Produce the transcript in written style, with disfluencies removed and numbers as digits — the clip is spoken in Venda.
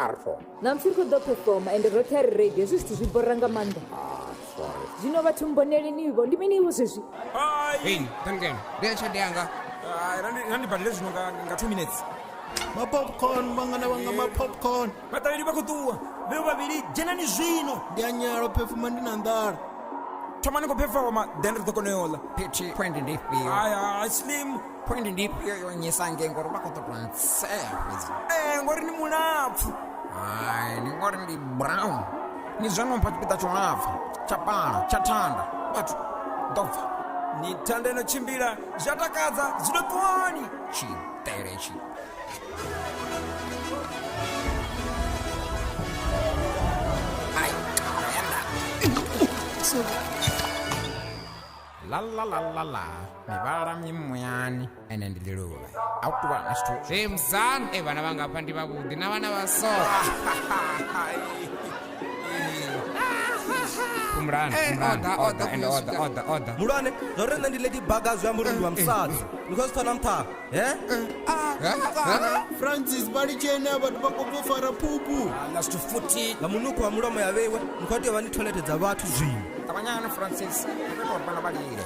R4. Ṋamusi ri khou ḓo performa ende roṱhe a ri ready. Hezwi zwithu zwi bora nga maanḓa. Ah, sorry. Zwino vhathu mboneleni vho ndi mini vho zwezwi? Hei, Duncan, ndi ya tshelede yanga. Randi badele zwino nga 2 minutes. Mapopcorn vhangana vhanga mapopcorn. Vhaṱaleli vha khou ṱuwa. Vheo vhavhili dzhenani zwino. Ndi a nyala u phefuma ndi na nḓala. Thoma ni khou phefoma then ri ḓo kona u yo ḽa. Phithi, point ndi ifhio? Hai, hai, slim. Point ndi ifhio yo nyisa ngei ngori vha khou ṱoḓa u ntsea fhedzi. Ee, ngori ni mulapfu. Hai, ndi ngori ndi brown. Ni zwa no mpha tshipiḓa tshilapfu, tsha pala, tsha thanda. Vhathu, ḓo bva. Ni thanda ino tshimbila, zwi a takadza, zwino ṱuwani. Tshiṱele tshi. Ai, enda. La la la la la, mivhala mimuyani, ene ndi ḽiluvhe. A u tuvha na zwithu. Zwe mzana, e vhana vhanga hafha ndi vhavhuḓi na vhana vha so. Fhumulani, fhumulani, oda, oda, oda, ende oda, oda, oda. Muhulwane, zwa uri nṋe ndi lady baga zwi amba uri ndi wa musadzi. Ni khou zwi pfa na mpha? He? Francis vha litsheni a vhathu vha khou bva u fara phuphu. Ḽa zwithu futhi. Nga munukho wa mulomo ya vheiwe, ni khou tea u vha ni toilet dza vhathu zwino. Ṱavhanyani Francis, ri khou ita uri vhana vha lile.